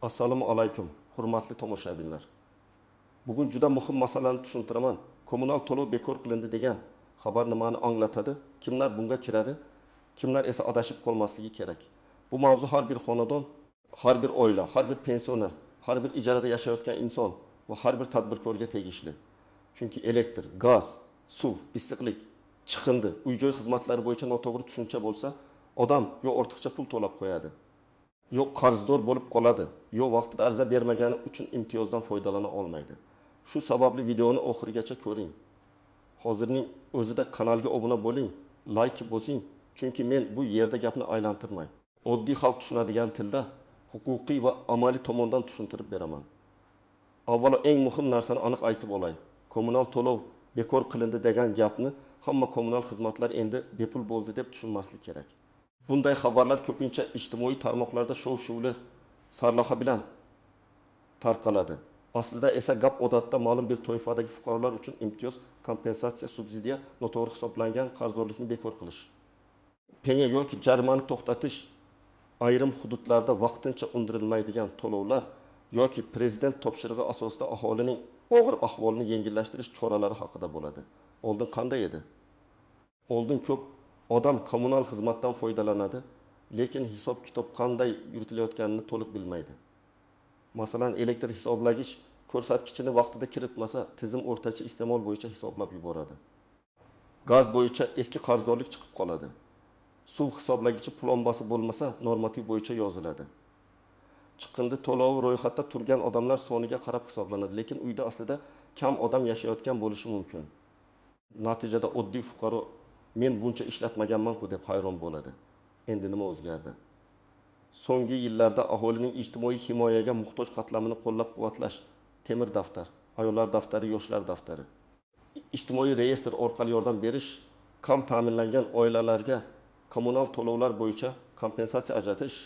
Assalomu alaykum, hurmatli tomoshabinlar. Bugun juda muhim masalani tushuntiraman. Kommunal to'lov bekor qilindi degan xabar nimani anglatadi? Kimlar bunga kiradi? Kimlar esa adashib qolmasligi kerak? Bu mavzu har bir xonadon, har bir oila, har bir pensioner, har bir ijarada yashayotgan inson va har bir tadbirkorga tegishli. Chunki elektr, gaz, suv, issiqlik, chiqindi, uy-joy xizmatlari bo'yicha noto'g'ri tushuncha bo'lsa, odam yo ortiqcha pul to'lab qo'yadi, yo qarzdor bo'lib qoladi, yo vaqtida ariza bermagani uchun imtiyozdan foydalana olmaydi. Shu sababli videoni oxirigacha ko'ring. Hozirning o'zida kanalga obuna bo'ling, like bosing, chunki men bu yerda gapni aylantirmay, oddiy xalq tushunadigan tilda huquqiy va amaliy tomondan tushuntirib beraman. Avvalo eng muhim narsani aniq aytib olay. Kommunal to'lov bekor qilindi degan gapni hamma kommunal xizmatlar endi bepul bo'ldi deb tushunmaslik kerak. Bunday xabarlar ko'pincha ijtimoiy tarmoqlarda shov-shuvli sarlavha bilan tarqaladi. Aslida esa gap odatda ma'lum bir toifadagi fuqarolar uchun imtiyoz, kompensatsiya, subsidiya, noto'g'ri hisoblangan qarzdorlikni bekor qilish, penya yoki jarimani to'xtatish, ayrim hududlarda vaqtincha undirilmaydigan to'lovlar yoki prezident topshirig'i asosida aholining og'ir ahvolini yengillashtirish choralari haqida bo'ladi. Oldin qanday edi? Oldin ko'p odam kommunal xizmatdan foydalanadi, lekin hisob-kitob qanday yuritilayotganini to'liq bilmaydi. Masalan, elektr hisoblagich ko'rsatkichini vaqtida kiritmasa, tizim o'rtacha iste'mol bo'yicha hisoblab yuboradi. Gaz bo'yicha eski qarzdorlik chiqib qoladi. Suv hisoblagichi plombasi bo'lmasa, normativ bo'yicha yoziladi. Chiqindi to'lovi ro'yxatda turgan odamlar soniga qarab hisoblanadi, lekin uyda aslida kam odam yashayotgan bo'lishi mumkin. Natijada oddiy fuqaro men buncha ishlatmaganman-ku deb hayron bo'ladi. Endi nima o'zgardi? So'nggi yillarda aholining ijtimoiy himoyaga muhtoj qatlamini qo'llab-quvvatlash, temir daftar, ayollar daftari, yoshlar daftari, ijtimoiy reyestr orqali yordam berish, kam ta'minlangan oilalarga kommunal to'lovlar bo'yicha kompensatsiya ajratish,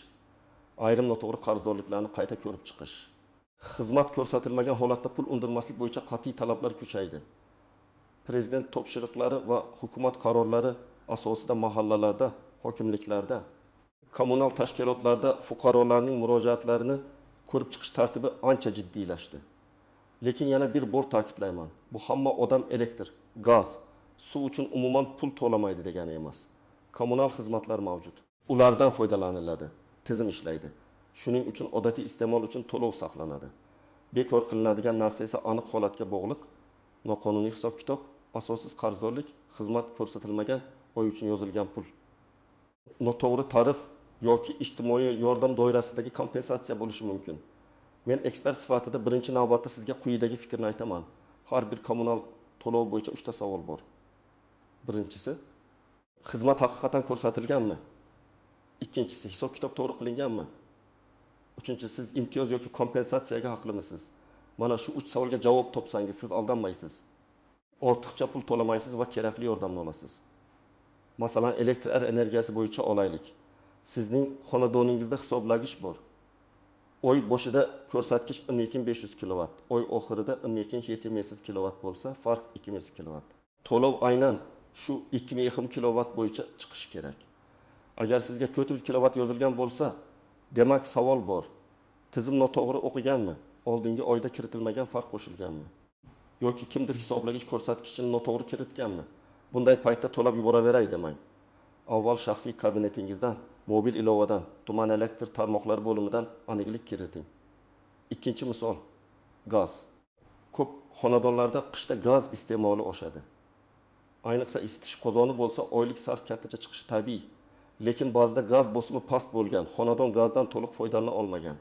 ayrim noto'g'ri qarzdorliklarni qayta ko'rib chiqish, xizmat ko'rsatilmagan holatda pul undirmaslik bo'yicha qat'iy talablar kuchaydi. Prezident topshiriqlari va hukumat qarorlari asosida mahallalarda, hokimliklarda, kommunal tashkilotlarda fuqarolarning murojaatlarini ko'rib chiqish tartibi ancha jiddiylashdi. Lekin yana bir bor ta'kidlayman, bu hamma odam elektr, gaz, suv uchun umuman pul to'lamaydi degani emas. Kommunal xizmatlar mavjud. Ulardan foydalaniladi, tizim ishlaydi. Shuning uchun odatiy iste'mol uchun to'lov saqlanadi. Bekor qilinadigan narsa esa aniq holatga bog'liq: noqonuniy hisob-kitob, asossiz qarzdorlik, xizmat ko'rsatilmagan oy uchun yozilgan pul, noto'g'ri tarif yoki ijtimoiy yordam doirasidagi kompensatsiya bo'lishi mumkin. Men ekspert sifatida birinchi navbatda sizga quyidagi fikrni aytaman. Har bir kommunal to'lov bo'yicha 3 ta savol bor. Birinchisi, xizmat haqiqatan ko'rsatilganmi? Ikkinchisi, hisob-kitob to'g'ri qilinganmi? Uchinchisi, siz imtiyoz yoki kompensatsiyaga haqlimisiz? Mana shu 3 savolga javob topsangiz, siz aldanmaysiz. Ortiqcha pul to'lamaysiz va kerakli yordamni olasiz. Masalan, elektr energiyasi bo'yicha olaylik. Sizning xonadoningizda hisoblagich bor. Oy boshida ko'rsatkich 12500 kilovat, oy oxirida 12700 kilovat bo'lsa, farq 200 kilovat. To'lov aynan shu 2,5 kilovat bo'yicha chiqishi kerak. Agar sizga 400 kilovat yozilgan bo'lsa, demak savol bor. Tizim noto'g'ri o'qiganmi? Oldingi oyda kiritilmagan farq qo'shilganmi? Yoki kimdir hisoblagich ko'rsatkichini noto'g'ri kiritganmi? Bunday paytda to'lab yuboraveray demang. Avval shaxsiy kabinetingizdan, mobil ilovadan, tuman elektr tarmoqlari bo'limidan aniqlik kiriting. Ikkinchi misol, gaz. Ko'p xonadonlarda qishda gaz iste'moli oshadi. Ayniqsa isitish qozoni bo'lsa, oylik sarf kattacha chiqishi tabiiy. Lekin ba'zida gaz bosimi past bo'lgan, xonadon gazdan to'liq foydalana olmagan.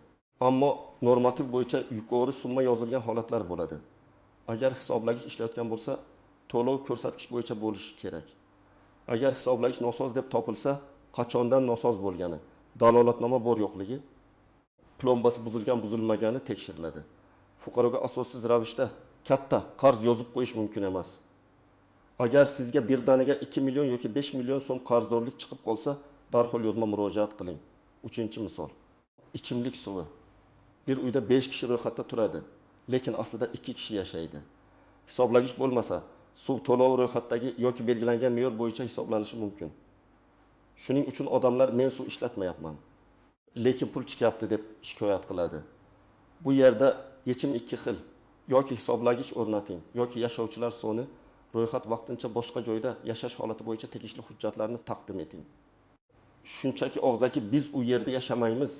Ammo normativ bo'yicha yuqori summa yozilgan holatlar bo'ladi. Agar hisoblagich ishlayotgan bo'lsa, to'lov ko'rsatkich bo'yicha bo'lishi kerak. Agar hisoblagich nosoz deb topilsa, qachondan nosoz bo'lgani, dalolatnoma bor yo'qligi, plombasi buzilgan buzilmagani tekshiriladi. Fuqaroga asossiz ravishda katta qarz yozib qo'yish mumkin emas. Agar sizga birdaniga 2 million yoki 5 million so'm qarzdorlik chiqib qolsa, darhol yozma murojaat qiling. Uchinchi misol, ichimlik suvi. Bir uyda 5 kishi ro'yxatda turadi, lekin aslida 2 kishi yashaydi. Hisoblagich bo'lmasa, suv to'lovi ro'yxatdagi yoki belgilangan me'yor bo'yicha hisoblanishi mumkin. Shuning uchun odamlar men suv ishlatmayapman, lekin pul chiqyapti deb shikoyat qiladi. Bu yerda yechim ikki xil: yoki hisoblagich o'rnating, yoki yashovchilar soni, ro'yxat, vaqtincha boshqa joyda yashash holati bo'yicha tegishli hujjatlarni taqdim eting. Shunchaki og'zaki "biz u yerda yashamaymiz"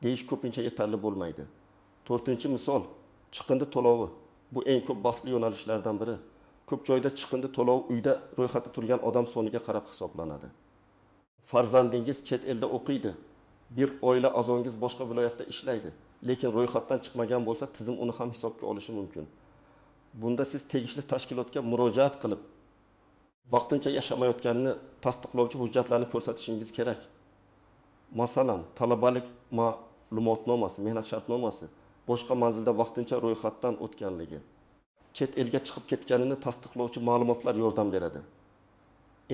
deyish ko'pincha yetarli bo'lmaydi. To'rtinchi misol: chiqindi to'lovi. Bu eng ko'p bahsli yo'nalishlardan biri. Ko'p joyda chiqindi to'lovi uyda ro'yxatda turgan odam soniga qarab hisoblanadi. Farzandingiz chet elda o'qiydi, bir oila a'zongiz boshqa viloyatda ishlaydi, lekin ro'yxatdan chiqmagan bo'lsa, tizim uni ham hisobga olishi mumkin. Bunda siz tegishli tashkilotga murojaat qilib, vaqtincha yashamayotganini tasdiqlovchi hujjatlarni ko'rsatishingiz kerak. Masalan, talabalik ma'lumotnomasi, mehnat shartnomasi, boshqa manzilda vaqtincha ro'yxatdan o'tganligi, chet elga chiqib ketganini tasdiqlovchi ma'lumotlar yordam beradi.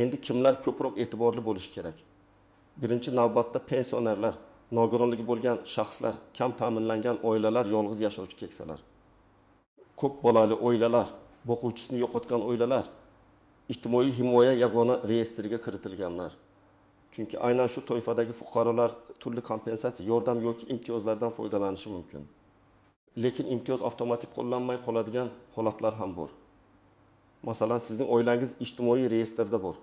Endi kimlar ko'proq e'tiborli bo'lishi kerak? Birinchi navbatda pensionerlar, nogironligi bo'lgan shaxslar, kam ta'minlangan oilalar, yolg'iz yashovchi keksalar, ko'p bolali oilalar, boquvchisini yo'qotgan oilalar, ijtimoiy himoya yagona reyestriga kiritilganlar. Chunki aynan shu toifadagi fuqarolar turli kompensatsiya, yordam yoki imtiyozlardan foydalanishi mumkin. Lekin imtiyoz avtomatik qo'llanmay qoladigan holatlar ham bor. Masalan, sizning oilangiz ijtimoiy reyestrda bor,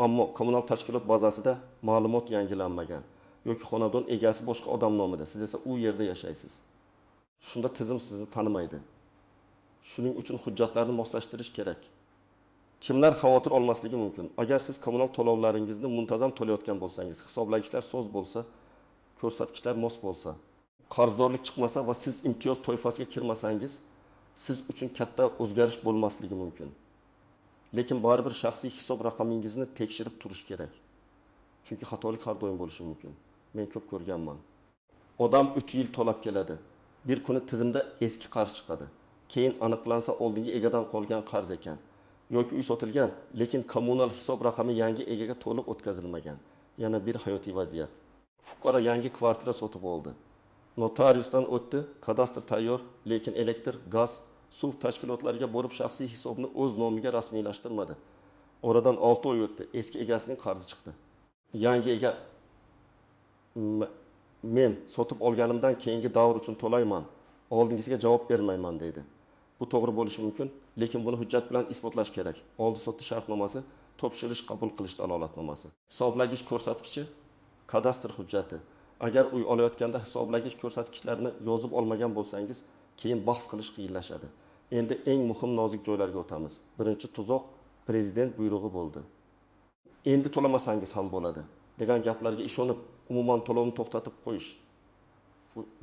ammo kommunal tashkilot bazasida ma'lumot yangilanmagan yoki xonadon egasi boshqa odam nomida, siz esa u yerda yashaysiz. Shunda tizim sizni tanimaydi. Shuning uchun hujjatlarni moslashtirish kerak. Kimlar xavotir olmasligi mumkin? Agar siz kommunal to'lovlaringizni muntazam to'layotgan bo'lsangiz, hisoblagichlar soz bo'lsa, ko'rsatkichlar mos bo'lsa, qarzdorlik chiqmasa va siz imtiyoz toifasiga kirmasangiz, siz uchun katta o'zgarish bo'lmasligi mumkin. Lekin baribir shaxsiy hisob raqamingizni tekshirib turish kerak. Chunki xatolik har doim bo'lishi mumkin. Men ko'p ko'rganman. Odam 3 yil to'lab keladi. Bir kuni tizimda eski qarz chiqadi. Keyin aniqlansa oldingi egadan qolgan qarz ekan. Yoki uy sotilgan, lekin kommunal hisob raqami yangi egaga to'liq o'tkazilmagan. Yana bir hayotiy vaziyat. Fuqaro yangi kvartira sotib oldi. Notariusdan o'tdi, kadastr tayyor, lekin elektr, gaz, suv tashkilotlariga borib shaxsiy hisobni o'z nomiga rasmiylashtirmadi. Oradan 6 oy o'tdi, eski egasining qarzi chiqdi. Yangi ega "Men sotib olganimdan keyingi davr uchun to'layman, oldingisiga javob bermayman" deydi. Bu to'g'ri bo'lishi mumkin, lekin buni hujjat bilan isbotlash kerak. Oldi-sotdi shartnomasi, topshirish qabul qilish dalolatnomasi. Hisoblagich ko'rsatkichi, kadastr hujjati. Agar uy olayotganda hisoblagich ko'rsatkichlarni yozib olmagan bo'lsangiz, keyin bahs qilish qiyinlashadi. Endi eng muhim nozik joylarga o'tamiz. Birinchi tuzoq prezident buyrug'i bo'ldi. "Endi to'lamasangiz ham bo'ladi" degan gaplarga ishonib, umuman to'lovni to'xtatib qo'yish.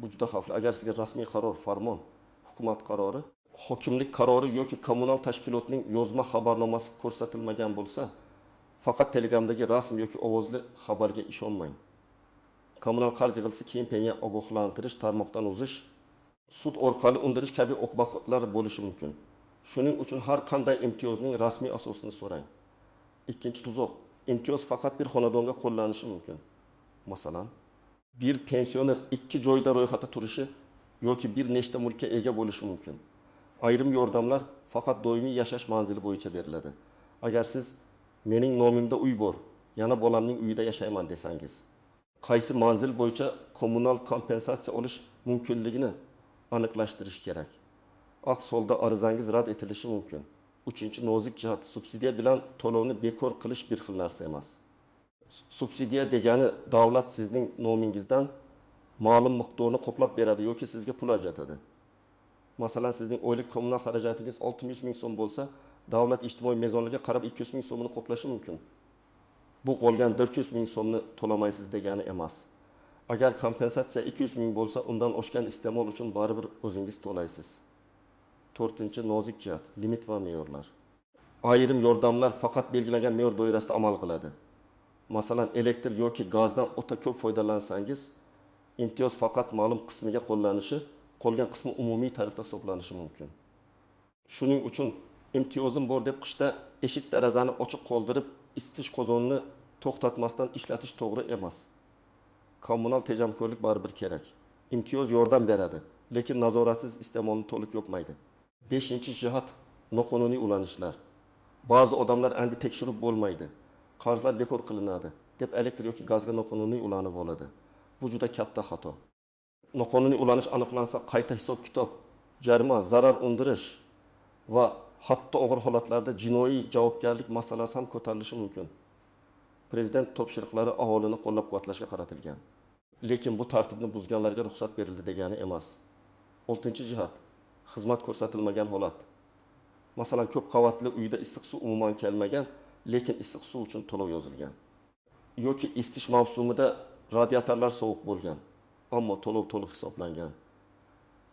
Bu juda xavfli. Agar sizga rasmiy qaror, farmon, hukumat qarori, hokimlik qarori yoki kommunal tashkilotning yozma xabarnomasi ko'rsatilmagan bo'lsa, faqat Telegramdagi rasm yoki ovozli xabarga ishonmang. Kommunal qarz yig'ilsa, keyin penya ogohlantirish, tarmoqdan uzish, sud orqali undirish kabi oqibatlar bo'lishi mumkin. Shuning uchun har qanday imtiyozning rasmiy asosini so'rang. Ikkinchi tuzoq: imtiyoz faqat bir xonadonga qo'llanishi mumkin. Masalan, bir pensioner 2 joyda ro'yxatda turishi yoki bir nechta mulkka ega bo'lishi mumkin. Ayrim yordamlar faqat doimiy yashash manzili bo'yicha beriladi. Agar siz "mening nomimda uy bor, yana bolamning uyida yashayman" desangiz, qaysi manzil bo'yicha kommunal kompensatsiya olish mumkinligini aniqlashtirish kerak. Aks holda arizangiz rad etilishi mumkin. Uchinchi nozik jihat: subsidiya bilan to'lovni bekor qilish bir xil narsa emas. Subsidiya degani davlat sizning nomingizdan ma'lum miqdorni qoplab beradi yoki sizga pul ajratadi. Masalan, sizning oylik kommunal xarajatingiz 600 ming so'm bo'lsa, davlat ijtimoiy mezonlarga qarab 200 ming so'mini qoplashi mumkin. Bu qolgan 400 ming so'mni to'lamaysiz degani emas. Agar kompensatsiya 200 ming bo'lsa, undan oshgan iste'mol uchun baribir o'zingiz to'laysiz. To'rtinchi nozik jihat: limit va me'yorlar. Ayrim yordamlar faqat belgilangan me'yor doirasida amal qiladi. Masalan, elektr yoki gazdan o'ta ko'p foydalansangiz, imtiyoz faqat ma'lum qismiga qo'llanishi, qolgan qismi umumiy tarifda hisoblanishi mumkin. Shuning uchun imtiyozim bor deb qishda eshik derazani ochiq qoldirib, isitish qozonini to'xtatmasdan ishlatish to'g'ri emas. Kommunal tejamkorlik baribir kerak. Imtiyoz yordam beradi, lekin nazoratsiz iste'molni to'liq yopmaydi. Beshinchi jihat: noqonuniy ulanishlar. Ba'zi odamlar endi tekshirib bo'lmaydi, qarzlar bekor qilinadi deb elektr yoki gazga noqonuniy ulanib oladi. Bu juda katta xato. Noqonuniy ulanish aniqlansa, qayta hisob-kitob, jarima, zarar undirish va hatto og'ir holatlarda jinoiy javobgarlik masalasi ham ko'tarilishi mumkin. Prezident topshiriqlari aholini qo'llab-quvvatlashga qaratilgan. Lekin bu tartibni buzganlarga ruxsat berildi degani emas. Oltinchi jihat: xizmat ko'rsatilmagan holat. Masalan, ko'p qavatli uyda issiq suv umuman kelmagan, lekin issiq suv uchun to'lov yozilgan. Yoki isitish mavsumida radiatorlar sovuq bo'lgan, ammo to'lov to'liq hisoblangan.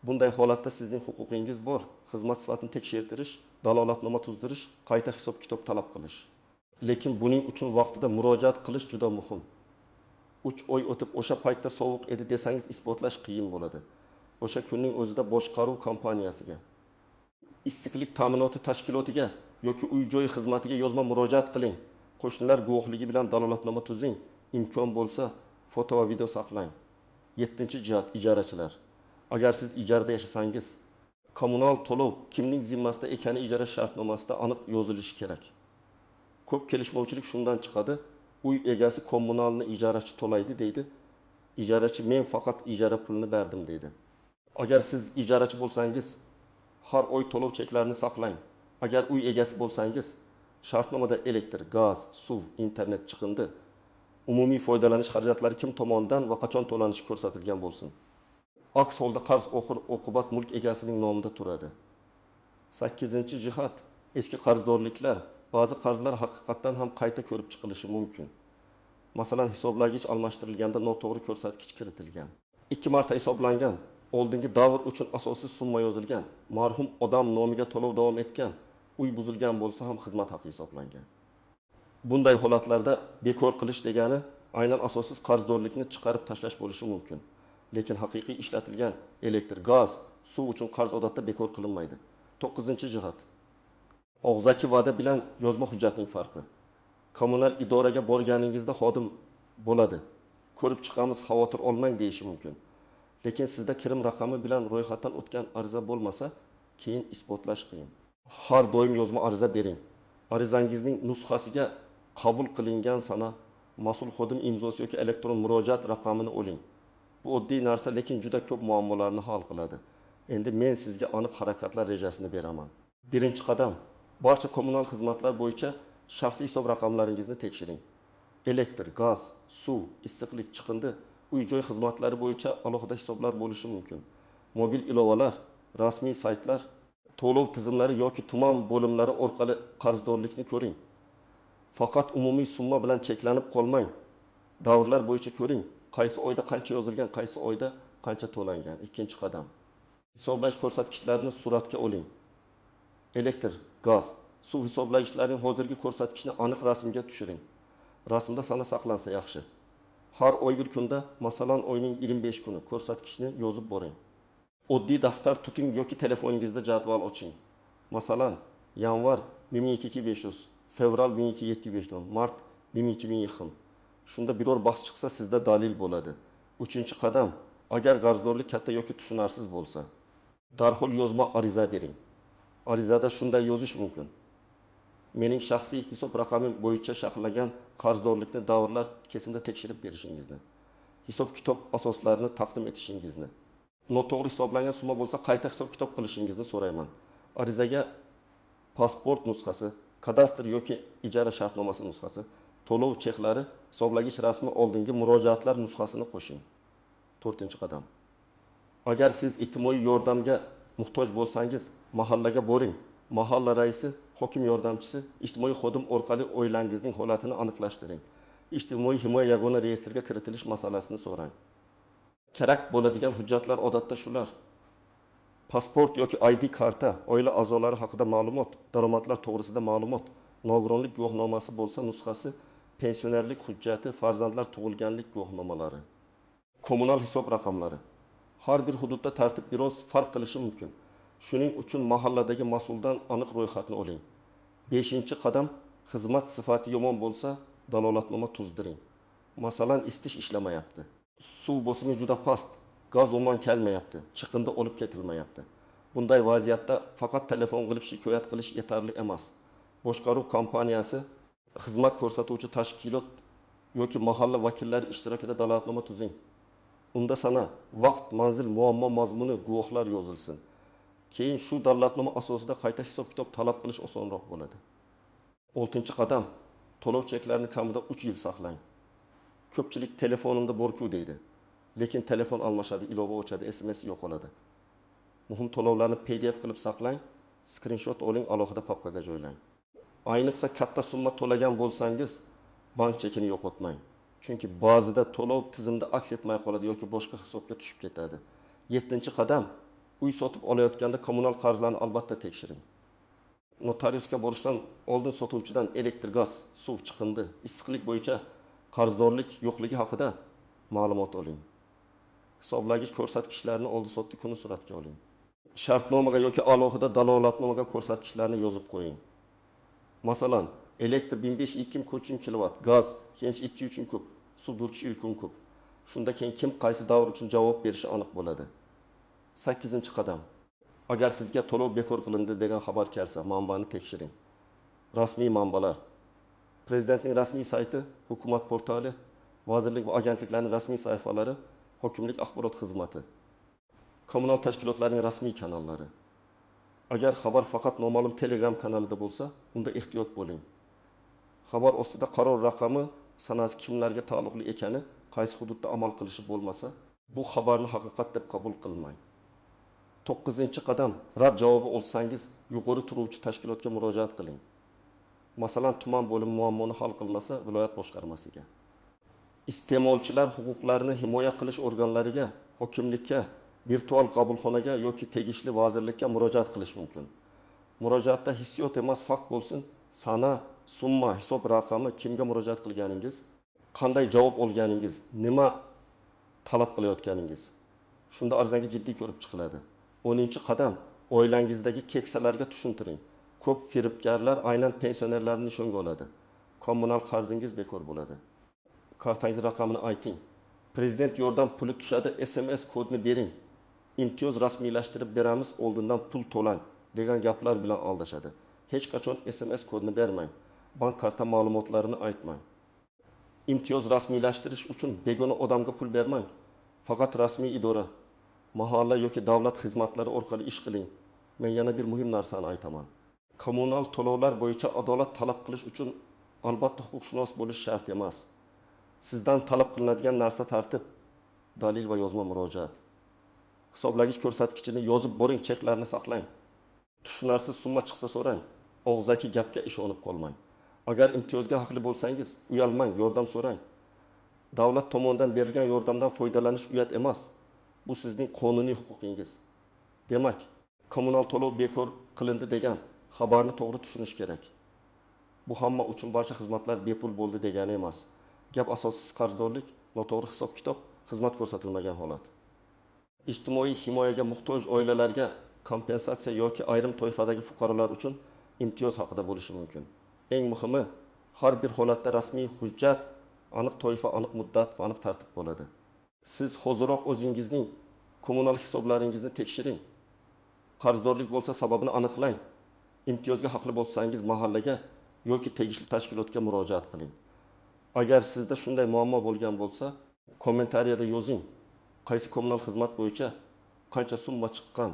Bunday holatda sizning huquqingiz bor: xizmat sifatini tekshirtirish, dalolatnoma tuzdirish, qayta hisob-kitob talab qilish. Lekin buning uchun vaqtida murojaat qilish juda muhim. 3 oy o'tib o'sha paytda sovuq edi desangiz, isbotlash qiyin bo'ladi. O'sha kunning o'zida boshqaruv kompaniyasiga, issiqlik ta'minoti tashkilotiga yoki uy-joy xizmatiga yozma murojaat qiling. Qo'shnilar guvohligi bilan dalolatnoma tuzing. Imkon bo'lsa, foto va video saqlang. Yettinchi jihat: ijarachilar. Agar siz ijarada yashasangiz, kommunal to'lov kimning zimmasida ekani ijara shartnomasida aniq yozilishi kerak. Ko'p kelishmovchilik shundan chiqadi. Uy egasi kommunalni ijarachi to'laydi deydi. Ijarachi men faqat ijara pulini berdim deydi. Agar siz ijarachi bo'lsangiz, har oy to'lov cheklarini saqlang. Agar uy egasi bo'lsangiz, shartnomada elektr, gaz, suv, internet, chiqindi, umumiy foydalanish xarajatlari kim tomonidan va qachon to'lanishi ko'rsatilgan bo'lsin. Aks holda qarz oxir oqibat mulk egasining nomida turadi. Sakkizinchi jihat: eski qarzdorliklar. Ba'zi qarzlar haqiqatdan ham qayta ko'rib chiqilishi mumkin. Masalan, hisoblagich almashtirilganda noto'g'ri ko'rsatkich kiritilgan. 2 marta hisoblangan, oldingi davr uchun asossiz summa yozilgan, marhum odam nomiga to'lov davom etgan, uy buzilgan bo'lsa ham xizmat haqi hisoblangan. Bunday holatlarda bekor qilish degani aynan asossiz qarzdorlikni chiqarib tashlash bo'lishi mumkin. Lekin haqiqiy ishlatilgan elektr, gaz, suv uchun qarz odatda bekor qilinmaydi. To'qqizinchi jihat: og'zaki va'da bilan yozma hujjatning farqi. Kommunal idoraga borganingizda xodim bo'ladi. Ko'rib chiqamiz, xavotir olmang deyishi mumkin. Lekin sizda kirim raqami bilan ro'yxatdan o'tgan ariza bo'lmasa, keyin isbotlash qiyin. Har doim yozma ariza bering. Arizangizning nusxasiga qabul qilingan sana, mas'ul xodim imzosi yoki elektron murojaat raqamini oling. Bu oddiy narsa, lekin juda ko'p muammolarni hal qiladi. Endi men sizga aniq harakatlar rejasini beraman. Birinchi qadam: barcha kommunal xizmatlar bo'yicha shaxsiy hisob raqamlaringizni tekshiring. Elektr, gaz, suv, issiqlik, chiqindi, uy-joy xizmatlari bo'yicha alohida hisoblar bo'lishi mumkin. Mobil ilovalar, rasmiy saytlar, to'lov tizimlari yoki tuman bo'limlari orqali qarzdorlikni ko'ring. Faqat umumiy summa bilan cheklanib qolmang. Davrlar bo'yicha ko'ring, qaysi oyda qancha yozilgan, qaysi oyda qancha to'langan. Ikkinchi qadam: hisoblash ko'rsatkichlarini suratga oling. Elektr, gaz, suv hisoblagichlarining hozirgi ko'rsatkichini aniq rasmga tushiring. Rasmda sana saqlansa yaxshi. Har oy bir kunda, masalan, oyning 25 kuni ko'rsatkichni yozib boring. Oddiy daftar tuting yoki telefoningizda jadval oching. Masalan, yanvar 12 500, fevral 12 705, mart 12 000. Shunda biror bahs chiqsa, sizda dalil bo'ladi. Uchinchi qadam: agar qarzdorlik katta yoki tushunarsiz bo'lsa, darhol yozma ariza bering. Arizada shunday yozish mumkin: mening shaxsiy hisob raqamim bo'yicha shakllangan qarzdorlikni davrlar kesimida tekshirib berishingizni, hisob kitob asoslarini taqdim etishingizni, noto'g'ri hisoblangan summa bo'lsa, qayta hisob kitob qilishingizni so'rayman. Arizaga pasport nusxasi, kadastr yoki ijara shartnomasi nusxasi, to'lov cheklari, hisoblagich rasmi, oldingi murojaatlar nusxasini qo'shing. To'rtinchi qadam: agar siz ijtimoiy yordamga muhtoj bo'lsangiz, mahallaga boring. Mahalla raisi, hokim yordamchisi, ijtimoiy xodim orqali oilangizning holatini aniqlashtiring. Ijtimoiy himoya yagona reyestrga kiritilish masalasini so'rang. Kerak bo'ladigan hujjatlar odatda shular: pasport yoki ID karta, oila a'zolari haqida ma'lumot, daromadlar to'g'risida ma'lumot, nogironlik guvohnomasi bo'lsa nusxasi, pensionerlik hujjati, farzandlar tug'ilganlik guvohnomalari, kommunal hisob raqamlari. Har bir hududda tartib biroz farq qilishi mumkin. Shuning uchun mahalladagi mas'uldan aniq ro'yxatni oling. Beshinchi qadam: xizmat sifati yomon bo'lsa, dalolatnoma tuzdiring. Masalan, isitish ishlamayapti, suv bosimi juda past, gaz umuman kelmayapti, chiqindi olib ketilmayapti. Bunday vaziyatda faqat telefon qilib shikoyat qilish yetarli emas. Boshqaruv kompaniyasi, xizmat ko'rsatuvchi tashkilot yoki mahalla vakillari ishtirokida dalolatnoma tuzing. Unda sana, vaqt, manzil, muammo mazmuni, guvohlar yozilsin. Keyin shu dalolatnoma asosida qayta hisob-kitob talab qilish osonroq bo'ladi. Oltinchi qadam: to'lov cheklarini kamida 3 yil saqlang. Ko'pchilik telefonimda bor-ku deydi. Lekin telefon almashadi, ilova o'chadi, SMS yo'qoladi. Muhim to'lovlarni PDF qilib saqlang, skrinshot oling, alohida papkaga joylang. Ayniqsa katta summa to'lagan bo'lsangiz, bank chekini yo'qotmang. Chunki ba'zida to'lov tizimda aks etmay qoladi yoki boshqa hisobga tushib ketadi. Yettinchi qadam: uy sotib olayotganda kommunal qarzlarni albatta tekshiring. Notariusga borishdan oldin sotuvchidan elektr, gaz, suv, chiqindi, issiqlik bo'yicha qarzdorlik yo'qligi haqida ma'lumot oling. Hisoblagich ko'rsatkichlarni oldi-sotdi kuni suratga oling. Shartnomaga yoki alohida dalolatnomaga ko'rsatkichlarni yozib qo'ying. Masalan, elektr 1502 ko'chim kilovat, gaz 2,3 kub, suv 4,2 kub. Shunda keyin kim qaysi davr uchun javob berishi aniq bo'ladi. 8-qadam. Agar sizga to'lov bekor qilindi degan xabar kelsa, manbani tekshiring. Rasmiy manbalar: Prezidentning rasmiy sayti, hukumat portali, vazirlik va agentliklarning rasmiy sahifalari, hokimlik axborot xizmati, kommunal tashkilotlarning rasmiy kanallari. Agar xabar faqat noma'lum Telegram kanalida bo'lsa, unda ehtiyot bo'ling. Xabar ostida qaror raqami, sanasi, kimlarga taalluqli ekani, qaysi hududda amal qilishi bo'lmasa, bu xabarni haqiqat deb qabul qilmang. 9-qadam. Rad javobi olsangiz, yuqori turuvchi tashkilotga murojaat qiling. Masalan, tuman bo'limi muammoni hal qilmasa, viloyat boshqarmasiga. Iste'molchilar huquqlarini himoya qilish organlariga, hokimlikka, virtual qabulxonaga yoki tegishli vazirlikka murojaat qilish mumkin. Murojaatda hissiyot emas, fakt bo'lsin: sana, summa, hisob raqami, kimga murojaat qilganingiz, qanday javob olganingiz, nima talab qilayotganingiz. Shunda arizangiz jiddiy ko'rib chiqiladi. 10-qadam. Oilangizdagi keksalarga tushuntiring. Ko'p firibgarlar aynan pensionerlarni nishonga oladi. Kommunal qarzingiz bekor bo'ladi. Kartangiz raqamini ayting. Prezident yordam puli tushadi, SMS kodini bering. Imtiyoz rasmiylashtirib beramiz, oldindan pul to'lang degan gaplar bilan aldashadi. Hech qachon SMS kodini bermang. Bank karta ma'lumotlarini aytmang. Imtiyoz rasmiylashtirish uchun begona odamga pul bermang. Faqat rasmiy idora, mahalla yoki davlat xizmatlari orqali ish qiling. Men yana bir muhim narsani aytaman. Kommunal to'lovlar bo'yicha adolat talab qilish uchun albatta huquqshunos bo'lish shart emas. Sizdan talab qilinadigan narsa tartib, dalil va yozma murojaat. Hisoblagich ko'rsatkichini yozib boring, cheklarni saqlang. Tushunarsiz summa chiqsa so'rang, og'zaki gapga ishonib qolmang. Agar imtiyozga haqli bo'lsangiz, uyalmang, yordam so'rang. Davlat tomonidan berilgan yordamdan foydalanish uyat emas. Bu sizning qonuniy huquqingiz. Demak, kommunal to'lov bekor qilindi degan xabarni to'g'ri tushunish kerak. Bu hamma uchun barcha xizmatlar bepul bo'ldi degani emas. Gap asossiz qarzdorlik, noto'g'ri hisob-kitob, xizmat ko'rsatilmagan holat. Ijtimoiy himoyaga muhtoj oilalarga kompensatsiya yoki ayrim toifadagi fuqarolar uchun imtiyoz haqida bo'lishi mumkin. Eng muhimi, har bir holatda rasmiy hujjat, aniq toifa, aniq muddat va aniq tartib bo'ladi. Siz hoziroq o'zingizning kommunal hisoblaringizni tekshiring. Qarzdorlik bo'lsa sababini aniqlang. Imtiyozga haqli bo'lsangiz mahallaga yoki tegishli tashkilotga murojaat qiling. Agar sizda shunday muammo bo'lgan bo'lsa, kommentariyada yozing. Qaysi kommunal xizmat bo'yicha qancha summa chiqqan,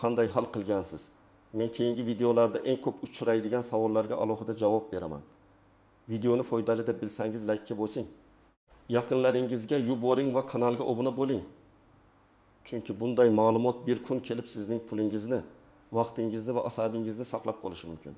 qanday hal qilgansiz? Men keyingi videolarda eng ko'p uchraydigan savollarga alohida javob beraman. Videoni foydali deb bilsangiz like bosing. Yaqinlaringizga yuboring va kanalga obuna bo'ling. Chunki bunday ma'lumot bir kun kelib sizning pulingizni, vaqtingizni va asabingizni saqlab qolishi mumkin.